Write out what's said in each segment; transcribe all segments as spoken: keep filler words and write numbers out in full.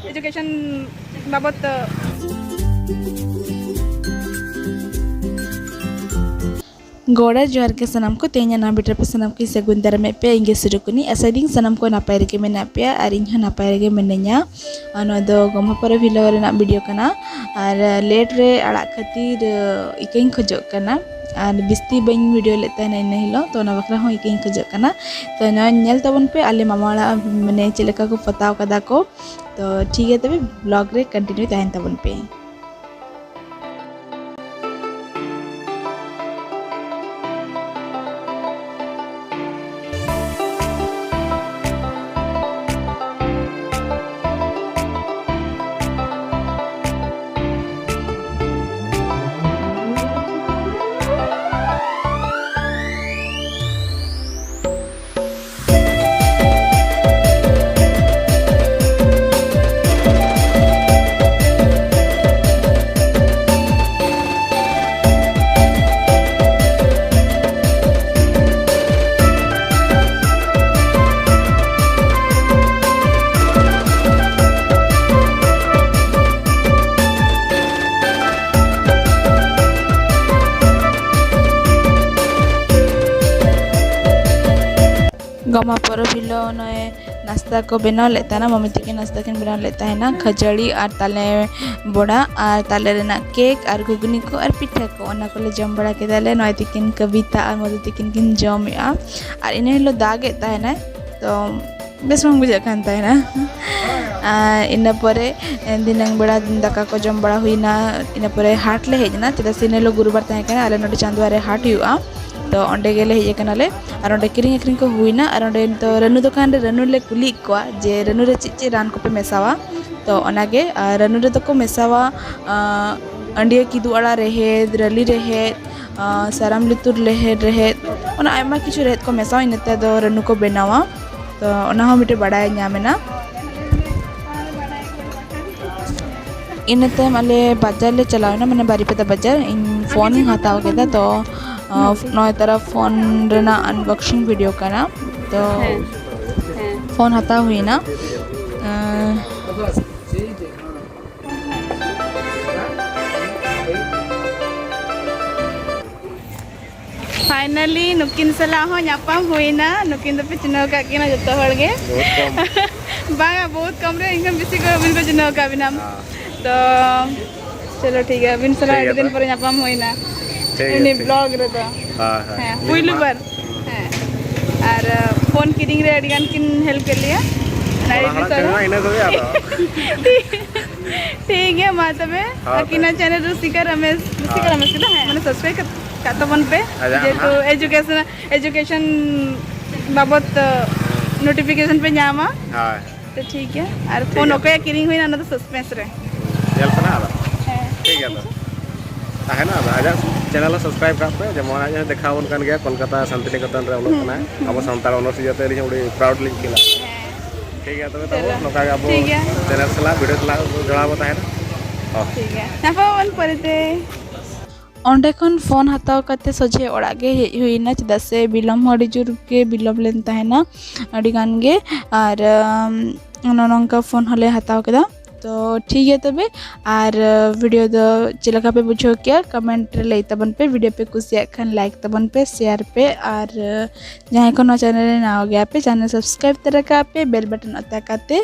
Education ᱵᱟᱵᱚᱫ ᱛᱮ᱾ ᱜᱚᱰᱟ ᱡᱚᱦᱟᱨ ᱜᱮ ᱥᱟᱱᱟᱢ ᱠᱚ, ᱛᱮᱦᱮᱧᱟᱜ ᱱᱟᱣᱟ ᱵᱷᱤᱰᱤᱭᱳ ᱨᱮ ᱥᱟᱱᱟᱢ ᱠᱚᱧ ᱥᱟᱹᱜᱩᱱ ᱫᱟᱨᱟᱢᱮᱫ ᱯᱮᱭᱟ᱾ ᱤᱧ ᱜᱮ ᱥᱩᱨᱩᱠᱩᱱᱤ, ᱟᱥᱟᱭᱫᱟᱹᱧ ᱥᱟᱱᱟᱢ ᱠᱚ ᱱᱟᱯᱟᱭ ᱨᱮᱜᱮ ᱢᱮᱱᱟᱜ ᱯᱮᱭᱟ ᱟᱨ ᱤᱧ ᱦᱚᱸ ᱱᱟᱯᱟᱭ ᱨᱮᱜᱮ ᱢᱤᱱᱟᱹᱧᱟ᱾ ᱟᱨ ᱱᱚᱣᱟ ᱫᱚ ᱜᱚᱢᱦᱟ ᱯᱚᱨᱚᱵᱽ ᱦᱤᱞᱳᱜ ᱨᱮᱱᱟᱜ ᱵᱷᱤᱰᱤᱭᱳ ᱠᱟᱱᱟ᱾ ᱟᱨ ᱞᱮᱴ ᱨᱮ ᱟᱲᱟᱜ ᱠᱷᱟᱹᱛᱤᱨ, ᱟᱹ, ᱤᱠᱟᱹᱧ ᱠᱷᱚᱡᱚᱜ ᱠᱟᱱᱟ᱾ ᱟᱨ ᱵᱤᱥᱛᱤ ᱵᱟᱹᱧ ᱵᱷᱤᱰᱤᱭᱳ ᱞᱮᱫ ᱛᱟᱦᱮᱱᱟ ᱤᱱᱟᱹ ᱦᱤᱞᱳᱜ, ᱛᱚ ᱚᱱᱟ ᱵᱟᱠᱷᱨᱟ ᱦᱚᱸ ᱤᱠᱟᱹᱧ ᱠᱷᱚᱡᱚᱜ ᱠᱟᱱᱟ᱾ ᱛᱚ ᱱᱚᱣᱟ ᱧᱮᱞ ᱛᱟᱵᱚᱱ ᱯᱮ, ᱟᱞᱮ ᱢᱟᱢᱟ ᱚᱲᱟᱜ ᱢᱟᱱᱮ ᱪᱮᱫ ᱞᱮᱠᱟ ᱠᱚ ᱯᱚᱛᱟᱣ ᱠᱟᱫᱟ ᱠᱚ᱾ ᱛᱚ ᱴᱷᱤᱠ ᱜᱮᱭᱟ, ᱛᱚᱵᱮ ᱵᱞᱚᱜ ᱨᱮ ᱠᱚᱱᱴᱤᱱᱤᱭᱩ ᱛᱟᱦᱮᱱ ᱛᱟᱵᱚᱱ ᱯᱮ᱾ ᱜᱚᱢᱦᱟ ᱯᱚᱨᱚᱵᱽ ᱦᱤᱞᱳᱜ ᱱᱚᱜᱼᱚᱭ ᱱᱟᱥᱛᱟ ᱠᱚ ᱵᱮᱱᱟᱣ ᱞᱮᱫ ᱛᱟᱦᱮᱱᱟ, ᱢᱟᱢᱤ ᱛᱟᱹᱠᱤᱱ ᱱᱟᱥᱛᱟ ᱠᱤᱱ ᱵᱮᱱᱟᱣ ᱞᱮᱫ ᱛᱟᱦᱮᱱᱟ, ᱠᱷᱟᱹᱡᱟᱹᱲᱤ ᱟᱨ ᱛᱟᱞᱮ ᱵᱚᱲᱟ ᱟᱨ ᱛᱟᱞᱮ ᱨᱮᱱᱟᱜ ᱠᱮᱠ ᱟᱨ ᱜᱷᱩᱜᱽᱱᱤ ᱠᱚ ᱟᱨ ᱯᱤᱴᱷᱟᱹ ᱠᱚ, ᱚᱱᱟ ᱠᱚᱞᱮ ᱡᱚᱢ ᱵᱟᱲᱟ ᱠᱮᱫᱟᱞᱮ᱾ ᱱᱚᱜᱼᱚᱭ ᱛᱤᱠᱤᱱ ᱠᱚᱵᱤᱛᱟ ᱟᱨ ᱢᱚᱫᱷᱩ ᱛᱤᱠᱤᱱ ᱠᱤᱱ ᱡᱚᱢᱮᱜᱼᱟ᱾ ᱟᱨ ᱤᱱᱟᱹ ᱦᱤᱞᱳᱜ ᱫᱟᱜ ᱮᱫ ᱛᱟᱦᱮᱱᱟᱭ, ᱛᱚ ᱵᱮᱥ ᱵᱟᱝ ᱵᱩᱡᱷᱟᱹᱜ ᱠᱟᱱ ᱛᱟᱦᱮᱱᱟ᱾ ᱟᱨ ᱤᱱᱟᱹ ᱯᱚᱨᱮ ᱫᱷᱤᱱᱟᱹᱝ ᱵᱮᱲᱟ ᱫᱟᱠᱟ ᱠᱚ ᱡᱚᱢ ᱵᱟᱲᱟ ᱦᱩᱭᱱᱟ᱾ ᱤᱱᱟᱹ ᱯᱚᱨᱮ ᱦᱟᱴ ᱞᱮ ᱦᱮᱡ ᱮᱱᱟ, ᱪᱮᱫᱟᱜ ᱥᱮ ᱤᱱᱟᱹ ᱦᱤᱞᱳᱜ ᱜᱩᱨᱩᱵᱟᱨ ᱛᱟᱦᱮᱸ ᱠᱟᱱᱟ, ᱟᱞᱮ ᱱᱚᱰᱮ ᱪᱟᱸᱫᱣᱟ ᱨᱮ ᱦᱟᱴ ᱦᱩᱭᱩᱜᱼᱟ᱾ ᱛᱚ ᱚᱸᱰᱮ ᱜᱮᱞᱮ ᱦᱮᱡ ᱟᱠᱟᱱᱟᱞᱮ ᱟᱨ ᱚᱸᱰᱮ ᱠᱤᱨᱤᱧ ᱟᱹᱠᱷᱨᱤᱧ ᱠᱚ ᱦᱩᱭᱱᱟ᱾ ᱟᱨ ᱚᱸᱰᱮ ᱱᱤᱛᱚᱜ ᱨᱟᱹᱱᱩ ᱫᱚᱠᱟᱱ ᱨᱮ ᱨᱟᱹᱱᱩ ᱞᱮ ᱠᱩᱞᱤᱭᱮᱫ ᱠᱚᱣᱟ ᱡᱮ ᱨᱟᱹᱱᱩ ᱨᱮ ᱪᱮᱫ ᱪᱮᱫ ᱨᱟᱱ ᱠᱚᱯᱮ ᱢᱮᱥᱟᱣᱟ᱾ ᱛᱚ ᱚᱱᱟᱜᱮ, ᱟᱨ ᱨᱟᱹᱱᱩ ᱨᱮᱫᱚ ᱠᱚ ᱢᱮᱥᱟᱣᱟ, ᱟᱸ, ᱟᱹᱰᱭᱟᱹ ᱠᱤᱫᱩ ᱟᱲᱟᱜ ᱨᱮᱦᱮᱫ, ᱨᱟᱹᱞᱤ ᱨᱮᱦᱮᱫ, ᱟᱸ, ᱥᱟᱨᱟᱢ ᱞᱩᱛᱩᱨ ᱨᱮᱦᱮᱫ, ᱨᱮᱦᱮᱫ, ᱚᱱᱟ ᱟᱭᱢᱟ ᱠᱤᱪᱷᱩ ᱨᱮᱦᱮᱫ ᱠᱚ ᱢᱮᱥᱟᱣᱟ, ᱤᱱᱟᱹᱛᱮ ᱟᱫᱚ ᱨᱟᱹᱱᱩ ᱠᱚ ᱵᱮᱱᱟᱣᱟ᱾ ᱛᱚ ᱚᱱᱟ ᱦᱚᱸ ᱢᱤᱫᱴᱮᱡ ᱵᱟᱲᱟᱭ ᱧᱟᱢ ᱮᱱᱟ᱾ ᱤᱱᱟᱹ ᱛᱟᱭᱚᱢ ᱟᱞᱮ ᱵᱟᱡᱟᱨ ᱞᱮ ᱪᱟᱞᱟᱣ ᱮᱱᱟ, ᱢᱟᱱᱮ ᱵᱟᱨᱤᱯᱟᱫᱟ ᱵᱟᱡᱟᱨ᱾ ᱤᱧ ᱯᱷᱳᱱ ᱤᱧ ᱦᱟᱛᱟᱣ ᱠᱮᱫᱟ, ᱛᱚ, ᱟᱸ, ᱱᱚᱜᱼᱚᱭ ᱛᱟᱨᱟ ᱯᱷᱳᱱ ᱨᱮᱱᱟᱜ ᱟᱱᱵᱚᱠᱥᱤᱝ ᱵᱷᱤᱰᱤᱭᱳ ᱠᱟᱱᱟ᱾ ᱛᱚ ᱯᱷᱳᱱ ᱦᱟᱛᱟᱣ ᱦᱩᱭᱱᱟ᱾ ᱟᱸ, ᱯᱷᱟᱭᱱᱟᱞᱤ ᱱᱩᱠᱤᱱ ᱥᱟᱞᱟᱜ ᱦᱚᱸ ᱧᱟᱯᱟᱢ ᱦᱩᱭᱱᱟ᱾ ᱱᱩᱠᱤᱱ ᱫᱚᱯᱮ ᱪᱤᱱᱦᱟᱹᱣ ᱟᱠᱟᱫ ᱠᱤᱱᱟ ᱡᱚᱛᱚ ᱦᱚᱲ ᱜᱮ᱾ ᱵᱟᱝᱟ, ᱵᱚᱦᱩᱛ ᱠᱚᱢ ᱨᱮ ᱤᱧ ᱠᱷᱚᱱ ᱵᱮᱥᱤ ᱠᱚ ᱟᱹᱵᱤᱱ ᱠᱚ ᱪᱤᱱᱦᱟᱹᱣ ᱟᱠᱟᱫ ᱵᱤᱱᱟ᱾ ᱛᱚ ᱪᱚᱞᱚ ᱴᱷᱤᱠ ᱜᱮᱭᱟ, ᱟᱹᱵᱤᱱ ᱥᱟᱞᱟᱜ ᱟᱹᱰᱤ ᱫᱤᱱ ᱯᱚᱨᱮ ᱧᱟᱯᱟᱢ ᱦᱩᱭᱱᱟ ᱴᱷᱤᱠ ᱜᱮᱭᱟ, ᱮᱢᱱᱤ ᱵᱞᱚᱜ ᱨᱮᱫᱚ᱾ ᱦᱮᱸ, ᱯᱩᱭᱞᱩ ᱵᱟᱨ᱾ ᱦᱮᱸ, ᱟᱨ ᱯᱷᱳᱱ ᱠᱤᱨᱤᱧ ᱨᱮ ᱟᱹᱰᱤ ᱜᱟᱱ ᱠᱤᱱ ᱦᱮᱞᱯ ᱠᱮᱫ ᱞᱮᱭᱟ᱾ ᱚᱱᱟ ᱤᱫᱤ ᱠᱟᱛᱮ ᱤᱱᱟᱹ ᱠᱚᱜᱮ ᱟᱫᱚ᱾ ᱴᱷᱤᱠ ᱜᱮᱭᱟ, ᱢᱟ ᱛᱚᱵᱮ ᱟᱹᱠᱤᱱᱟᱜ ᱪᱮᱱᱮᱞ ᱨᱩᱥᱤᱠᱟ ᱨᱚᱢᱮᱥ, ᱨᱩᱥᱤᱠᱟ ᱨᱚᱢᱮᱥ ᱠᱮᱫᱟ, ᱦᱮᱸ, ᱢᱟᱱᱮ ᱥᱟᱵᱥᱠᱨᱟᱭᱤᱵ ᱠᱟᱜ ᱛᱟᱵᱚᱱ ᱯᱮ, ᱡᱮᱦᱮᱛᱩ ᱮᱡᱩᱠᱮᱥᱚᱱ, ᱮᱡᱩᱠᱮᱥᱚᱱ ᱵᱟᱵᱚᱛ ᱱᱳᱴᱤᱯᱷᱤᱠᱮᱥᱚᱱ ᱯᱮ ᱧᱟᱢᱟ᱾ ᱦᱳᱭ᱾ ᱛᱚ ᱴᱷᱤᱠ ᱜᱮᱭᱟ, ᱟᱨ ᱯᱷᱳᱱ ᱚᱠᱚᱭᱟᱜ ᱠᱤᱨᱤᱧ ᱦᱩᱭᱱᱟ ᱚᱱᱟ ᱫᱚ ᱥᱟᱥᱯᱮᱱᱥ ᱨᱮ᱾ ᱧᱮᱞ ᱯᱮ ᱱᱟᱦᱟᱜ ᱟᱫᱚ᱾ ᱦᱮᱸ᱾ ᱴᱷᱤᱠ ᱜᱮᱭᱟ ᱛᱚ᱾ ᱛᱟᱦᱮᱱᱟ ᱟᱫᱚ ᱟᱡᱟᱜ ᱪᱮᱱᱮᱞ ᱦᱚᱸ ᱥᱟᱵᱥᱠᱨᱟᱭᱤᱵ ᱠᱟᱜ ᱯᱮ, ᱡᱮᱢᱚᱱ ᱟᱡ ᱦᱚᱸ ᱫᱮᱠᱷᱟᱣ ᱟᱵᱚᱱ ᱠᱟᱱ ᱜᱮᱭᱟ ᱠᱚᱞᱠᱟᱛᱟ ᱥᱟᱱᱛᱤᱱᱤᱠᱮᱛᱚᱱ ᱨᱮ ᱚᱞᱚᱜ ᱠᱟᱱᱟᱭ᱾ ᱟᱵᱚ ᱥᱟᱱᱛᱟᱲ ᱚᱱᱚᱨᱥ ᱤᱭᱟᱹᱛᱮ ᱟᱹᱞᱤᱧ ᱦᱚᱸ ᱟᱹᱰᱤ ᱯᱨᱟᱩᱰ ᱞᱤᱧ ᱯᱷᱤᱞᱟ᱾ ᱦᱮᱸ᱾ ᱴᱷᱤᱠ ᱜᱮᱭᱟ ᱛᱚᱵᱮ ᱛᱟᱵᱚ, ᱪᱚᱞᱚ᱾ ᱱᱚᱝᱠᱟ ᱜᱮ ᱟᱵᱚ ᱴᱷᱤᱠ ᱜᱮᱭᱟ᱾ ᱪᱮᱱᱮᱞ ᱥᱟᱞᱟᱜ ᱵᱷᱤᱰᱤᱭᱳ ᱥᱟᱞᱟᱜ ᱡᱚᱲᱟᱣ ᱵᱚ ᱛᱟᱦᱮᱱᱟ᱾ ᱦᱚᱸ᱾ ᱴᱷᱤᱠ ᱜᱮᱭᱟ, ᱧᱟᱯᱟᱢ ᱟᱵᱚᱱ ᱯᱚᱨᱮᱛᱮ᱾ ᱚᱸᱰᱮ ᱠᱷᱚᱱ ᱯᱷᱳᱱ ᱦᱟᱛᱟᱣ ᱠᱟᱛᱮ ᱥᱚᱡᱷᱮ ᱚᱲᱟᱜ ᱜᱮ ᱦᱮᱡ ᱦᱩᱭᱱᱟ, ᱪᱮᱫᱟᱜ ᱥᱮ ᱵᱤᱞᱚᱢ ᱦᱚᱸ ᱟᱹᱰᱤ ᱡᱳᱨ ᱜᱮ ᱵᱤᱞᱚᱢ ᱞᱮᱱ ᱛᱟᱦᱮᱱᱟ ᱟᱹᱰᱤ ᱜᱟᱱ ᱜᱮ᱾ ᱟᱨ ᱟᱢ, ᱱᱚᱜᱼᱚ ᱱᱚᱝᱠᱟ ᱯᱷᱳᱱ ᱦᱚᱸᱞᱮ ᱦᱟᱛᱟᱣ ᱠᱮᱫᱟ᱾ ᱛᱚ ᱴᱷᱤᱠ ᱜᱮᱭᱟ ᱛᱚᱵᱮ, ᱟᱨ ᱵᱷᱤᱰᱤᱭᱳ ᱫᱚ ᱪᱮᱫ ᱞᱮᱠᱟ ᱯᱮ ᱵᱩᱡᱷᱟᱹᱣ ᱠᱮᱜᱼᱟ ᱠᱚᱢᱮᱱᱴ ᱨᱮ ᱞᱟᱹᱭ ᱛᱟᱵᱚᱱ ᱯᱮ᱾ ᱵᱷᱤᱰᱤᱭᱳ ᱯᱮ ᱠᱩᱥᱤᱭᱟᱜ ᱠᱷᱟᱱ ᱞᱟᱭᱤᱠ ᱛᱟᱵᱚᱱ ᱯᱮ, ᱥᱮᱭᱟᱨ ᱯᱮ, ᱟᱨ ᱡᱟᱦᱟᱸᱭ ᱠᱚ ᱱᱚᱣᱟ ᱪᱮᱱᱮᱞ ᱨᱮ ᱱᱟᱣᱟ ᱜᱮᱭᱟ ᱯᱮ, ᱪᱮᱱᱮᱞ ᱥᱟᱵᱥᱠᱨᱟᱭᱤᱵ ᱛᱟᱨᱟ ᱠᱟᱜ ᱯᱮ ᱵᱮᱞ ᱵᱟᱴᱚᱱ ᱚᱛᱟ ᱠᱟᱛᱮ᱾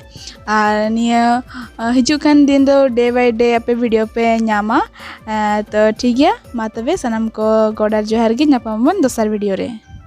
ᱟᱨ ᱱᱤᱭᱟᱹ, ᱟ, ᱦᱤᱡᱩᱜ ᱠᱟᱱ ᱫᱤᱱ ᱫᱚ ᱰᱮ ᱵᱟᱭ ᱰᱮ ᱟᱯᱮ ᱵᱷᱤᱰᱤᱭᱳ ᱯᱮ ᱧᱟᱢᱟ᱾ ᱟ, ᱛᱚ ᱴᱷᱤᱠ ᱜᱮᱭᱟ, ᱢᱟ ᱛᱚᱵᱮ ᱥᱟᱱᱟᱢ ᱠᱚ ᱜᱚᱰ ᱟᱨ ᱡᱚᱦᱟᱨ ᱜᱮ, ᱧᱟᱯᱟᱢ ᱟᱵᱚᱱ ᱫᱚᱥᱟᱨ ᱵᱷᱤᱰᱤᱭᱳ ᱨᱮ᱾